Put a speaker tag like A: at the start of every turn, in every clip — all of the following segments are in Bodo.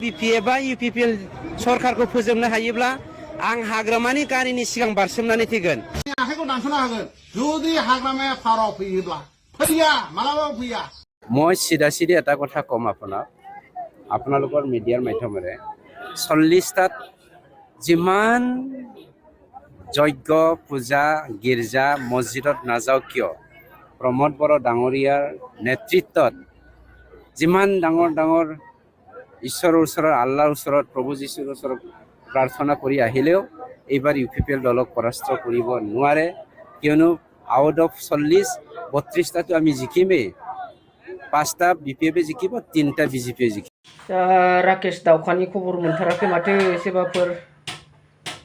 A: बिपिएफ बा इउपिपिएल सरकारखौ फोजोबनो हायोब्ला आं हाग्रामानि गारिनि सिगां बारसोमनानै थैगोन।
B: आखाइखौ दानस'नो हागोन जुदि हाग्रामाया फाराव फैयोब्ला फैया मालाबाबो फैया।
A: মই চিধা এটা কথা কম আপোনালোকৰ মিডিয়াৰ মাধ্যমেৰে 40টাত যিমান যজ্ঞ পূজা গীৰ্জা মছজিদত নাযাওঁ কিয় প্ৰমোদ বড়ো ডাঙৰীয়াৰ নেতৃত্বত যিমান ডাঙৰ ঈশ্বৰৰ ওচৰত আল্লাহৰ ওচৰত প্ৰভু যীশুৰ ওচৰত প্ৰাৰ্থনা কৰি আহিলেও এইবাৰ ইউপিপিএল দলক পৰাস্ত কৰিব নোৱাৰে, কিয়নো আউট অফ 32টাতো আমি জিকিমেই। 5টা বিপিএফে জিকিব, 3টা বিজেপিয়ে জিকিব।
C: राकेश दावखानि खबर मोनथाराखै माथो एसेबाफोर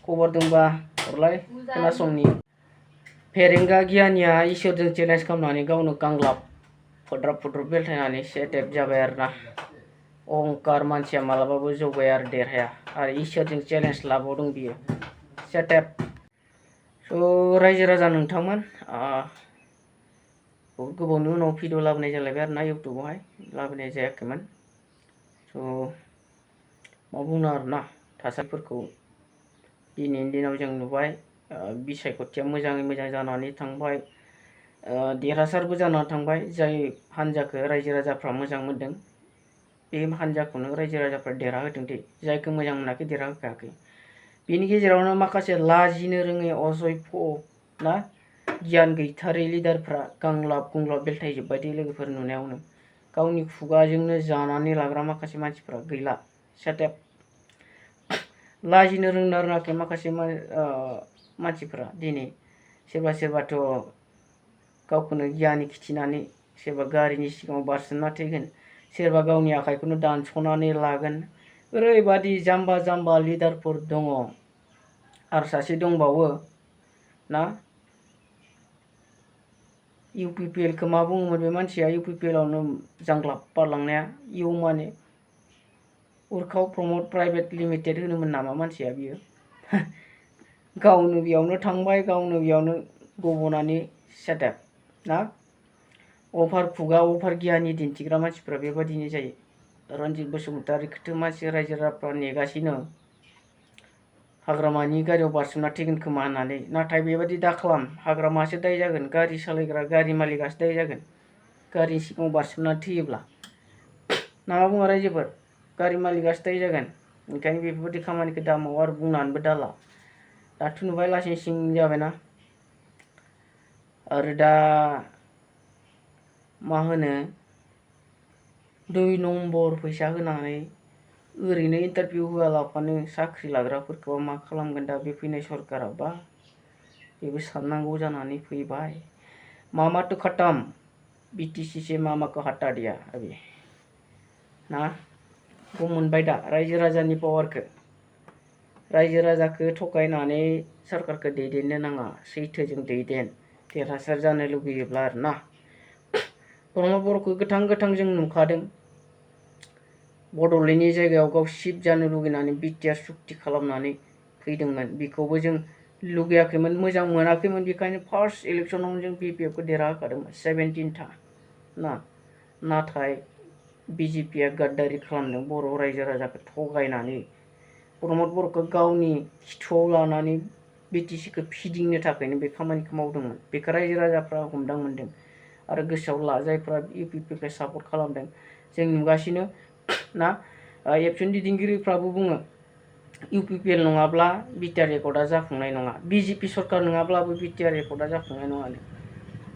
C: खबर दंबा हरलाय खोनासंनि। फेरेंगा गियानिया इसोरजों चेलेन्ज खालामनानै गावनो गांलाब फुद्राब बेलथायनानै सेटेप जाबाय आरोना। अहंकार मानसिया मालाबाबो जौगाया आरो देरहाया आरो इसोरजों चेलेन्ज लाबावदों बियो सेटेप। स' रायजो राजा नोंथांमोन बहुत गोबावनि उनाव भिडिअ लाबोनाय जालायबाय आरोना इउटुबावहाय लाबोनाय जायाखैमोन। स' मा बुंनो आरोना थासारिफोरखौ दिनैनि दिनाव जों नुबाय बिसायख'थिया मोजाङै मोजां जानानै थांबाय, देरहासारबो जानानै थांबाय। जाय हान्जाखौ रायजो राजाफ्रा मोजां मोनदों बे हान्जाखौनो रायजो राजाफ्रा देरहाहोदों दे, जायखौ मोजां मोनाखै देरहाहोखायाखै। बेनि गेजेरावनो माखासे लाजिनो रोङै अजयफ ना गियान गैथारै लिडारफ्रा गांलाब गुंलाब बेलथायजोब्बाय दे लोगोफोर नुनायावनो। गावनि खुगाजोंनो जानानै लाग्रा माखासे मानसिफ्रा गैला सेटेप। लाजिनो रोंना रोङाखै माखासे मानसिफ्रा दिनै सोरबाथ' गावखौनो गियानि खिथिनानै सोरबा गारिनि सिगाङाव बारसोमना थैगोन, सोरबा गावनि आखाइखौनो दानस'नानै लागोन। ओरैबादि जाम्बा लिडारफोर दङ। आरो सासे दंबावो ना इउपिपिएलखौ मा बुङोमोन बे मानसिया, इउपिपिएलावनो जांग्लाब बारलांनाया इउ माने उर्खाव प्रमद प्राइभेट लिमिटेड होनोमोन नामा मानसिया बियो। गावनो बेयावनो थांबाय, गावनो बेयावनो गब'नानै सेटेप ना। अभार खुगा अभार गियानि दिन्थिग्रा मानसिफ्रा बेबादिनो जायो। रन्जित बसुमतारीखौथ' मानसि रायजो राजाफ्रा नेगासिनो हाग्रामानि गारियाव बारसोमना थैगोन खोमा होननानै। नाथाय बेबादि दाखालाम, हाग्रामासो दाय जागोन, गारि सालायग्रा गारि मालिकआसो दाय जागोन गारि सिगाङाव बारसोमना थैयोब्ला। ना मा बुङो रायजोफोर? गारि मालिकआसो दाय जागोन। ओंखायनो बेफोरबायदि खामानिखौ दा मावा आरो बुंनानैबो दाला। दाथ' नुबाय लासिं सिं जाबायना। आरो दा मा होनो 2 नम्बर फैसा होनानै ओरैनो इन्टारभिउ होआलाफानो साख्रि लाग्राफोरखौ मा खालामगोन दा बे फैनाय सरकारा? बा बेबो साननांगौ जानानै फैबाय। मामा तो खत्म, बिटिसि से मामा को हटा दिया अभी ना। गम मोनबाय दा रायजो राजानि पावारखौ। रायजो राजाखौ थगायनानै सरकारखौ दैदेननो नाङा, सैथोजों दैदेन देरहासार जानो लुगैयोब्ला आरोना। प्रमद बर'खौ गोथां जों नुखादों बड'लेण्डनि जायगायाव गाव चिफ जानो लुगैनानै बिटिआर सुक्ति खालामनानै फैदोंमोन। बेखौबो जों लुगैयाखैमोन, मोजां मोनाखैमोन, बेखायनो फार्स्ट इलेक्सनावनो जों बिपिएफखौ देरहाहोखादोंमोन 17था ना। नाथाय बिजेपिया गाद्दारि खालामदों बर' रायजो राजाखौ थगायनानै। प्रमद बर'खौ गावनि खिथुआव लानानै बिटिसिखौ फिदिंनो थाखायनो बे खामानिखौ मावदोंमोन। बेखौ रायजो राजाफ्रा हमदां मोनदों आरो गोसोआव ला। जायफ्रा इउपिपिखौ सापर्ट खालामदों जों नुगासिनो ना। एबसुनि दैदेनगिरिफ्राबो बुङो इउपिपिएल नङाब्ला बिटिआर रेकर्डआ जाफुंनाय नङा, बिजेपि सरकार नङाब्लाबो बिटिआर रेकर्डआ जाफुंनाय नङानो।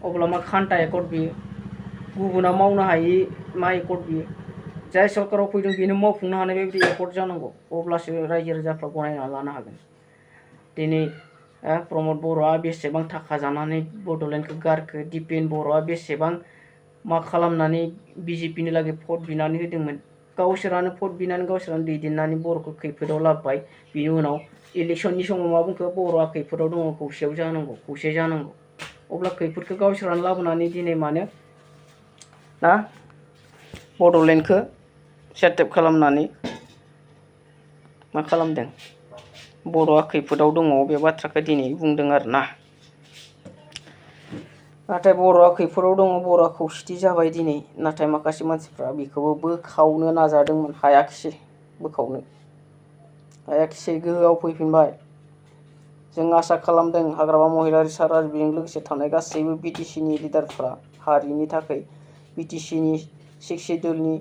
C: अब्ला मा खान्था एकर्ड बियो? गुबुना मावनो हायि मा एकर्ड बियो? जाय सरकाराव फैदों बेनो मावफुंनो हानाय बेबायदि एकर्ड जानांगौ, अब्लासो रायजो राजाफ्रा गनायना लानो हागोन। दिनै प्रमद बर'आ बेसेबां थाखा जानानै बड'लेण्डखौ गारखो, दिपेन बर'आ बेसेबां मा खालामनानै बिजेपिनि लागै भट बिनानै होदोंमोन। गावसोरानो भट बिनानै गावसोरानो दैदेननानै बर'खौ खैफोदाव लाबोबाय। बिनि उनाव इलेक्सननि समाव मा बुंखो? बर'आ खैफोदाव दङ, खौसे जानांगौ। अब्ला खैफोदखौ गावसोरानो लाबोनानै दिनै मानो ना बड'लेण्डखौ सेटेप खालामनानै मा खालामदों? बर'आ खैफोदाव दङ बे बाथ्राखौ दिनै बुंदों आरोना। नाथाय बर'आ खैफोदाव दङ, बर'आ खौसेथि जाबाय दिनै। नाथाय माखासे मानसिफ्रा बेखौबो बोखावनो नाजादोंमोन, हायाखिसै बोखावनो हायाखिसै गोहोआव फैफिनबाय। जों आसा खालामदों हाग्रामा महिलारि सार आरो बेजों लोगोसे थानाय गासैबो बिटिसिनि लिडारफ्रा हारिनि थाखाय बिटिसिनि 6 सिडिउलनि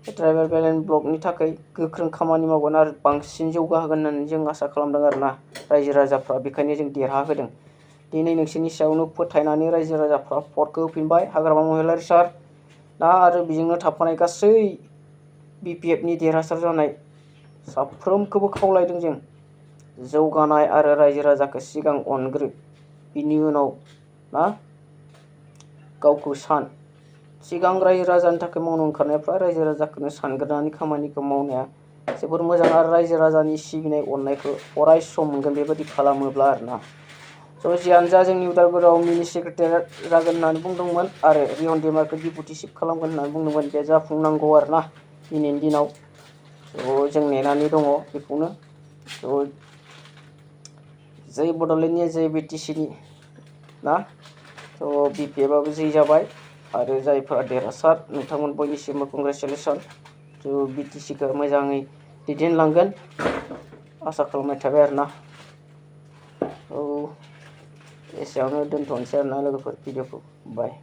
C: ट्राइबेल बेलेन्स ब्लकनि थाखाय गोख्रों खामानि मावगोन आरो बांसिन जौगाहोगोन होननानै जों आसा खालामदों आरोना रायजो राजाफ्रा। बेखायनो जों देरहाहोदों। दिनै नोंसोरनि सायावनो फोथायनानै रायजो राजाफ्रा भटखौ होफिनबाय हाग्रामा महिलारि सार दा आरो बेजोंनो थाफानाय गासै बिपिएफनि देरहासार जानाय साफ्रोमखौबो खावलायदों जों जौगानाय आरो रायजो राजाखौ सिगां अनग्रो बिनि उनाव ना गावखौ सान। सिगां रायजो राजानि थाखाय मावनो ओंखारनायफ्रा रायजो राजाखौनो सानग्रोनानै खामानिखौ मावनाया जोबोर मोजां आरो रायजो राजानि सिबिनाय अननायखौ अराय सम मोनगोन बेबायदि खालामोब्ला आरोना। स' जियानो जा जोंनि उदालगुरियाव मिनि सेक्रेटारि जागोन होननानै बुंदोंमोन आरो रिहन दैमारिखौ डिपुटि चिफ खालामगोन होननानै बुंदोंमोन। बे जाफुंनांगौ आरोना दिनैनि दिनाव। थ' जों नेनानै दङ बेखौनो। थ' जै बड'लेण्डनि जै बिटिसिनि ना थ' बिपिएफआबो जै जाबाय आरो जायफोरा देरहासार नोंथांमोन बयनिसिमबो कंग्रेसुलेसन। थ' बिटिसिखौ मोजाङै दैदेनलांगोन आसा खालामनाय थाबाय आरोना। थ' एसेयावनो दोनथ'नोसै आरोना लोगोफोर भिडिअखौ बाय।